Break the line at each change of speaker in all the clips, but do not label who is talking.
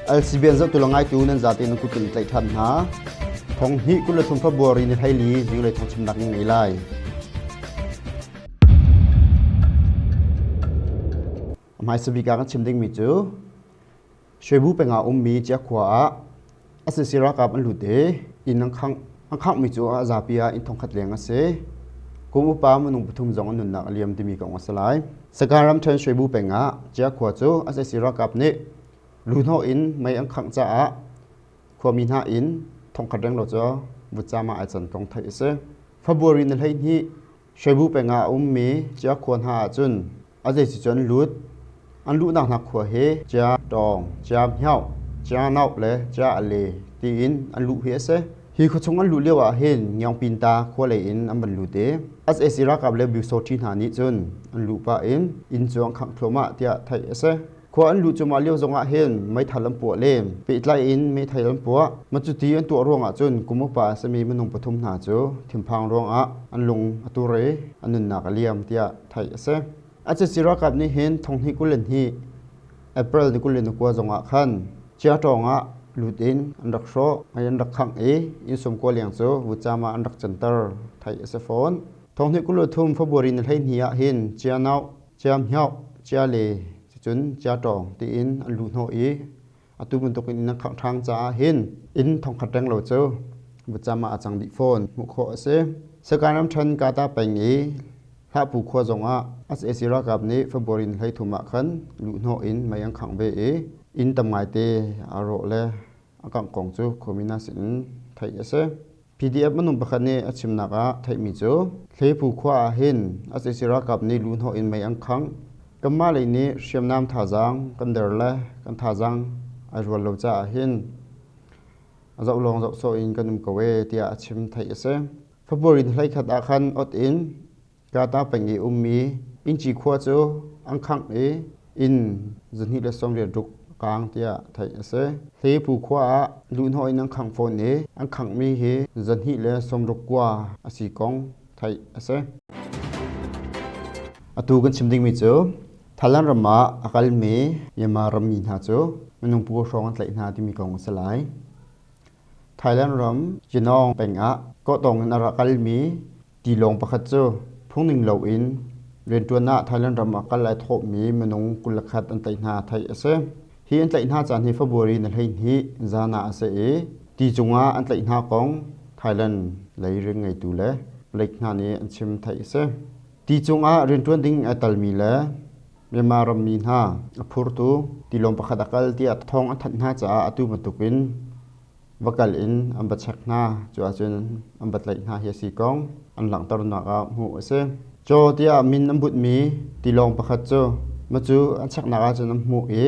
LCBN zohtu le ngaitu nan zate nan kut in tlaih ṭhan hna. Thong hnih 23 February ni 14 zinglei thawngchimnak in ngei lai. Hmaisa bik ah kan chim dingmi cu Shwebu peng ah ummi Ciakhua ah SAC ralkap an lut i inn an khangh. An khanghmi cu a zapi ah inn thongkhat leng a si. Kum upa minung pathum zong an nunnak a liam timi kong a si lai. Sagaing ramṭhen Shwebu peng ah Ciakhua cu SAC ralkap nih luhnawh in mei an khangh caah khuami hna inn thongkhat renglo cu vutcam ah ai can kong theih a si. February ni 12 Shwebu peng ah a ummi Ciakhua hna ahcun A zei cu an lut. An luhnak hna khua hi Chia Tawng, Chia Hmioh, Chia Nauk le Chia Ale tiin an luh hi a si. Hi khuachung an luh lio ah hin Ngiangpinta khua lei in an van lut i SAC ralkap le Byusawṭhi hna nih cun an luh pah in inn cu an khangh thluahmah tiah theih a si. Khua an luh cuahmah lio zongah hin meithal an puah len. Pehtlai in meithal an puah. Macuti an tuah ruangah cun kum upa a simi minung pathum hna cu thinphang ruangah an lung a tur i an nunnak a liam tiah theih a si. ACC ralkap nih hin thonghnih 22 April ni 29 zongah khan Chiatawng ah lut in an rak hrawh, mei an rak khangh i inn sawmkua leng cu vutcam ah an rak canter theih a si fawn. Thonghnih 23 February ni 12 ah hin Chianau, Chiamhioh, Chiale cun Chiatawng tiin an luh hnawh i atu bantuk in inn an khangh ṭhan caah hin inn thongkhat reng lo cu vutcam ah a cang dih fawn hmuh khawh a si. Sagaing ramṭhen Kata peng i Hlahpu khua zongah SAC ralkap nih February ni 13 ah khan luhhnawh in mei an khangh ve i inn tam ngaite aa rawh le a kangh kong cu khuami hna sinin theih a si. PDF minung pakhat nih a chimnak ah theihmi cu Hlepu khua ah hin SAC ralkap nih luhhnawh in mei an khangh. Kanmah lei nih hriamnam thazaang kan der le kan thazaang ai rual lo caah hin a zoh lawng zoh sawh in kan um ko ee tiah a chim theih a si. February ni 11 ah khan ot in Kata peng i ummi Inci khua cu an khangh i inn 286 kaang tiah theih a si. Hlepu khua ah luhhnawh in an khangh fawn i an khanghmi hi 269 a si kong theih a si. Atu kan chim dingmi cu Thailand ram ah a kalmi Myanmar rammi hna cu minung phu hrawng an tlaih hna timi kong a si lai. Thailand ram Jinong peng ah kawhtawng in a rak kalmi Tilawng pakhat cu phungning loin rianṭuan ah Thailand ram ah kal ai thawhmi minung 21 an tlaih hna theih a si. Hi an tlaih hna caan hi February ni 12 zan ah a si i ti cungah an tlaih hna kong Thailand lei rian ngeitu le palek hna nih an chim theih a si. Ti cungah rianṭuan ding ai talmi le Myanmar rammi hna a phurtu tilawng pakhat a kal tiah thawng an thanh hna caah atu bantukin va kal in an va check hna. Cu ahcun an va tlaih hna hi a si kong an langhternak ah hmuh a si. Caw tiah min an butmi tilawng pakhat cu macu an checknak ahcun an hmuh i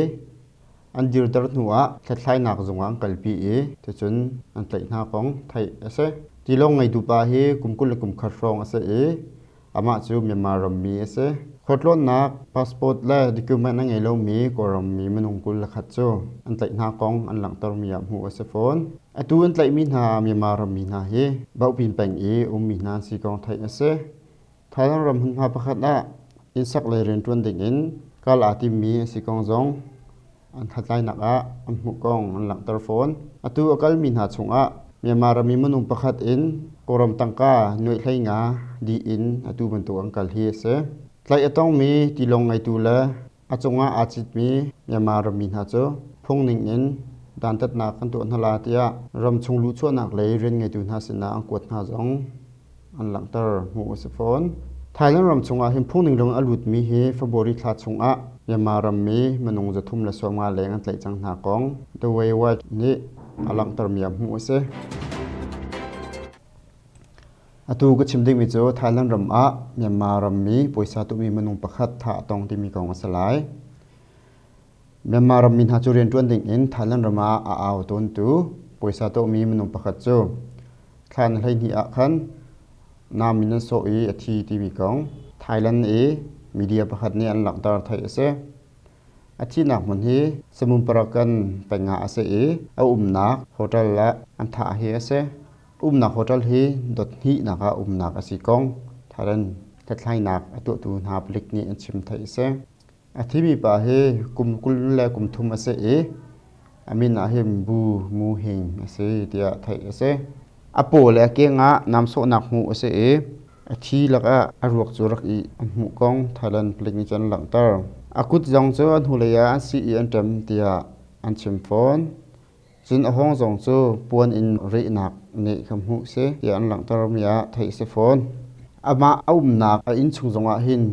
an dirter hnu ah hlathlainak zung ah an kalpi i ticun an tlaih hna kong theih a si. Tilawng ngeitu pa hi kum 21 hrawng a si i Amah cu Myanmar rammi a si. Khualtlawnnak passport le document a ngei lomi Kawlrammi minung 21 cu an tlaih hna kong an langhtermi ah hmuh a si fawn. Atu an tlaihmi hna Myanmar rammi hna hi Bohpin peng i ummi hna an si kong theih a si. Thailand ram hmunhma pakhat ah innsak lei rianṭuan dingin kal aa timmi a si kong zong an hlathlainak ah an hmuh kong an langhter fawn. Atu a kalmi hna chungah Myanmar rammi minung pakhat in Kawlram tangka nuaih 15 dih in atu bantuk an kal hi a si. Tlaih a tongmi tilawng ngeitu le a cungah aa citmi Myanmar rammi hna cu phungning in dantatnak kan tuah hna la tiah ramchung luhchuahnak lei rian ngeitu hna sinah an kuat hna zong an langhter hmuh a si fawn. Thailand ram chungah hin phungning lung a lutmi hi February thla chungah Myanmar rammi minung 350 leng an tlaih cang hna kong The Way Watch nih a langhtermi ah hmuh a si. Atu ka chim dingmi cu Thailand ram ah Myanmar rammi puaisa tuhmi minung pakhat thah a tong timi kong a si lai. Myanmar rammi hna cu rianṭuan dingin Thailand ram ah a au tawntu puaisa tuahmi minung pakhat cu thla ni 12 ah khan nam in an sawh i a thi timi kong Thailand i media pakhat nih an langhter theih a si. A thihnak hmun hi Samun Parakan peng ah a si i a umnak hotel ah an thah hi a si. Umnak hotel hi dot hnihnak ah umnak a si kong Thailand hlathlainak a tuahtu hna palik nih an chim theih a si. A thimi pa hi kum 23 a si i A min ah hin Bu Mu Hing a si tiah theih a si. A paw le a keng ah namsawhnak hmuh a si i a thi lakah a ruak cu rak i a hmuh kong Thailand palik nih cun an langhter. A kut zong cu a hnulei ah an sih i an ṭem tiah an chim fawn. Cun a hawng zong cu puan in rehnak nih kha hmuh si tiah an langhtermi ah theih a si fawn. Amah a umnak a inn chung zongah hin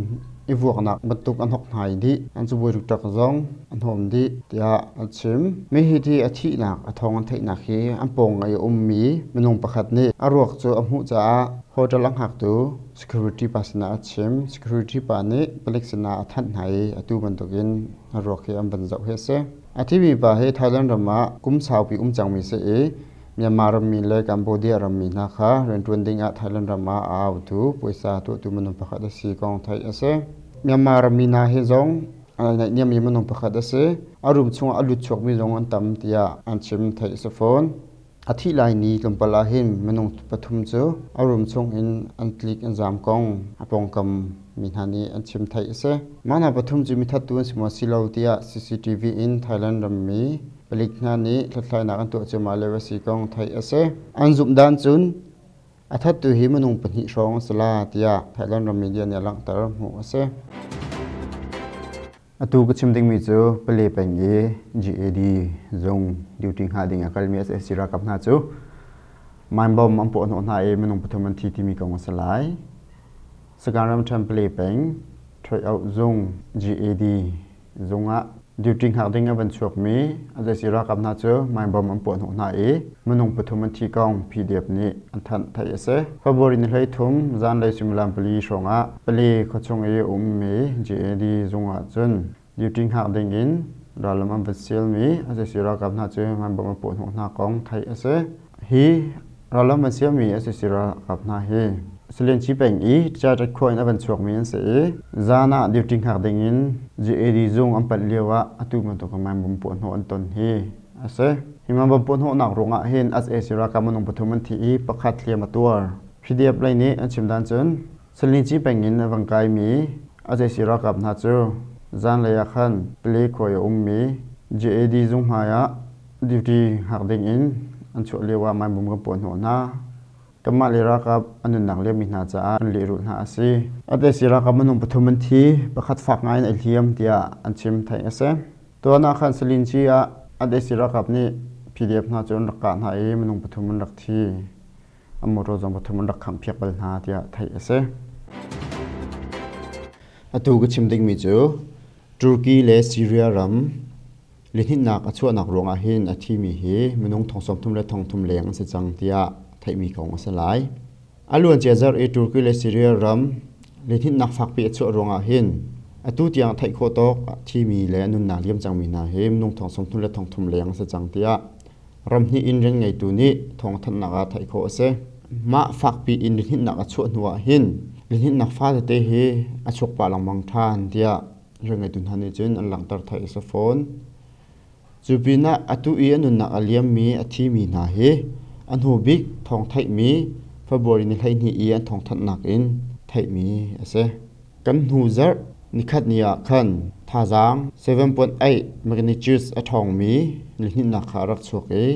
i vuaknak bantuk an hok hna i dih. An cabuai rukṭak zong an hnawm dih tiah an chim. Mi hi a thihnak a thawng an theihnak hi an pawng i a ummi minung pakhat nih a ruak cu a hmuh caah hotel a hngaktu security pa sinah a chim. Security pa nih palik sinah a thanh hna i atu bantukin a ruak hi an van zoh hi a si. A thimi pa hi Thailand ram ah kum saupi um cangmi si i Myanmar rammi le Cambodia rammi hna kha rianṭuan ding ah Thailand ram ah a autu puaisa tuahtu minung pakhat a si kong theih a si. Myanmar rammi hna hi zong naihniammi minung pakhat a si. A room chungah a lut chuakmi zong an tam tiah an chim theih a si fawn. A thih lai ni tlawmpal ah hin minung pathum cu a room chung in an tlik an zaam kong a pawngkam mi hna nih an chim theih a si. Mah hna pathum cu mithattu an si maw si lo tiah CCTV in Thailand rammi palik hna nih hlathlainak an tuah cuahmah lio a si kong theih a si. An zumh dan cun a thattu hi minung pahnih hrawng a si la tiah Thailand ram media nih a langhter hmuh a si. Atu ka chim dingmi cu Pale peng i GAD zung duty hngah ding a kalmi SAC ralkap hna cu mine bomb an puah hnawh hna i minung pathum an thi timi kong a si lai. Sagaing ramṭhen Pale peng Ṭhoih zung GAD zung ah duty hngak ding a van chuakmi SAC ralkap hna cu mine bomb an puah hnawh hna i minung pathum an thi kong PDF nih an thanh theih a si. February ni 13 zanlei suimilam 4 hrawng ah Pale khuachung i a ummi JAD zung ah cun duty hngak ding in rallam an van sialmi SAC ralkap hna cu mine bomb an puah hnawh hna kong theih a si. Hi rallam an sialmi SAC ralkap hna hi Salianchi peng i Chatat khua in a van chuakmi an si i zan ah duty hngak ding in JAD zung an panh lio ah atu bantuk mine bomb puah hnawh an ton hi a si. Hi mine bomb puah hnawhnak ruangah hin SAC ralkap minung pathum an thi i pakhat hliam a tuar. PDF lei nih an chim dan cun Salinci peng in a vang kaimi SAC ralkap hna cu zanlei ah khan Pale khua i a ummi JAD zung hmai ah duty hngak ding in an chuah lio ah mine bomb kan puah hnawh hna. Kanmah le ralkap an nunnak liammi hna caah an lehrulh hna a si. SAC ralkap minung pathum an thi, pakhat fak ngai in a hliam tiah an chim theih a si. Tuan ah khan Salinci ah SAC ralkap nih PDF hna cu an rak kah hna i minung pathum an rak thi. An motor zong pathum an rak khanghpiak bal hna tiah theih a si. Atu ka chim dingmi cu Turkey le Syria ram lihninhnak a chuahnak ruangah hin a thimi hi minung thong 30 le thong thum leng an si cang tiah theihmi kong a si lai. A luancia zarh i Turkey le Syria ram lihninhnak fakpi a chuah ruangah hin atu tiang theih khawh tawk a thimi le a nunnak liam cangmi hna hi minung thong 30 le thong thum leng an si cang tiah ram hnih in rian ngeitu nih thawngthanhnak ah theih khawh a si. Mah fakpi in lihninhnak a chuah hnu ah hin lihninhnak fa tete hi a chuak pah lengmang ṭhan tiah rian ngeitu hna nih cun an langhter theih a si fawn. Cu pinah atu i a nunnak a liammi a thimi hna hi a hnu bik thawng theihmi February ni 12 i an thawngthanhnak in theihmi a si. Kan hnu zarh nikhat ni ah khan thazaang 7.8 magnitude a ṭhawngmi lihninhnak kha a rak chuak i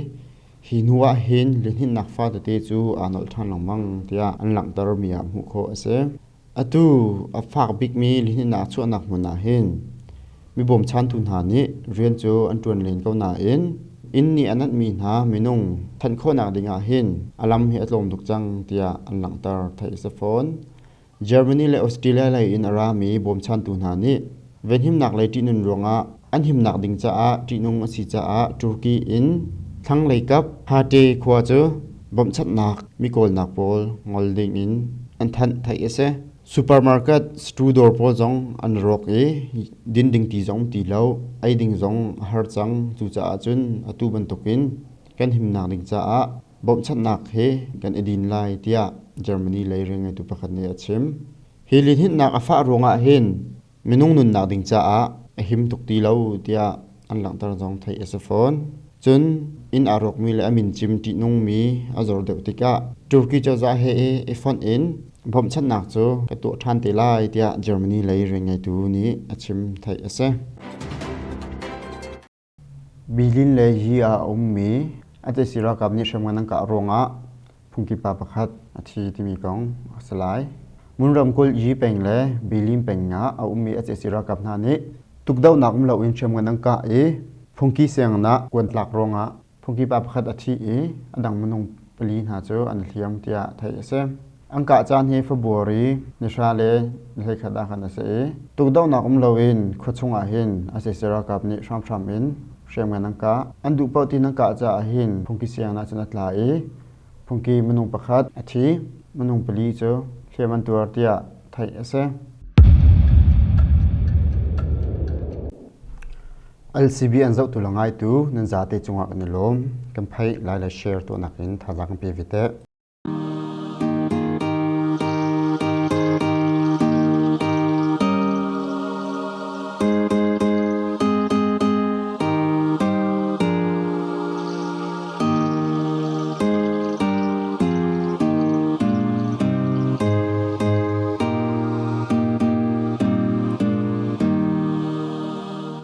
hi hnu ah hin lihninhnak fa tete cu aa nolh ṭhan lengmang tiah an langhtermi ah hmuh khawh a si. Atu a fak bikmi lihninhnak chuahnak hmun ah hin mi bawmchantu hna nih rian cu an ṭuan len ko nain inn nih a nanhmi hna minung thanh khawhnak ding ah hin a lam hi a tlawm tuk cang tiah an langhter theih a si fawn. Germany le Australia lei in a rami bawmchantu hna nih venhimnak lei ṭihnun ruangah an himnak ding caah ṭihnung a si caah Turkey in thlanglei kap Hatay khua cu bawmhchanhnak mi kawlnak pawl ngol ding in an thanh theih a si. Supermarket store dawr pawl zong an rawk i din ding ti zong ti lo, ei ding zong a har cang. Cucaah cun atu bantukin kan himnak ding caah bawmhchanhnak he kan i din lai tiah Germany lei rianngeitu pakhat nih a chim. Hi lihninhnak a fah ruangah hin minung nunnak ding caah a him tuk ti lo tiah an langhter zong theih a si fawn. Cun inn aa rawkmi le a min cim ṭihnungmi a zor deuh tikah Turkey cozah he i fonh in bawmhchanhnak cu ka tuah ṭhan te lai tiah Germany lei rianngeitu nih a chim theih a si. Bilin le Yi ah a ummi sac ralkap nih hriamngan an kah ruangah phungki pa pakhat a thi timi kong a si lai. Mon ramkulh Yi peng le Bilin peng ah a ummi sac ralkap hna nih tukdohnak um loin hriamngan an kah i phungki sianginn ah kuan tlak ruangah phungki pa pakhat a thi i a dang minung pali hna cu an hliam tiah theih a si. An kah caan hi February ni hra le ni 11 ah khan a si i tukdohnak um loin khua chungah hin sac ralkap nih hramhram in hriamngan an kah. An duh paoh tin an kah caah hin phungki sianginn ah cun a tla i phungki minung pakhat a thi, minung pali cu hliam an tuar tiah theih a si. LCB an zohtu le ngaitu nan zate cungah kan i lawm. Kan pheih lai le share tuahnak in thazaang kan pe ve te.